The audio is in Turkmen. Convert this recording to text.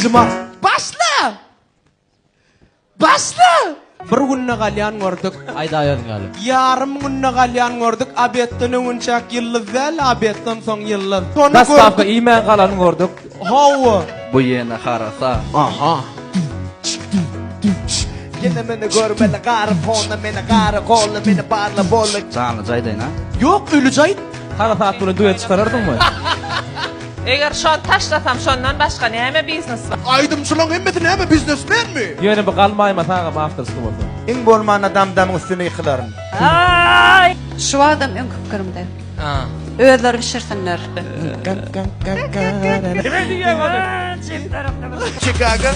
Nji mart. Başla! Başla! Bir günde galýan gördük. Aýdaý özüň ýaly. Ýarym günde galýan gördük. Obedden öňünçäk ýyldyz däl, obedden soň ýyldyz. Şony Dastavka gördük. iýmän galany gördük. Hawa. Bu ýene harasa. Aha. Ýene meni görmeli gary fonda meni gary golla meni barla bolla. Janlyja aýdaýyn a. Ýok, ölüje aýt. Harasat bilen duet çykarardyňmy? Eger şony taşlasam şondan başga näme biznes bar? Aýdymçylaň hemmesi näme biznesmenmi? Ýöne bu galmaýmasa agam awtorski bolsa. Iň bolmanda damdamyň üstüne ýykylaryn. Şu wagtam öňki pikirimde. Özleri bişirsinler. Chicago.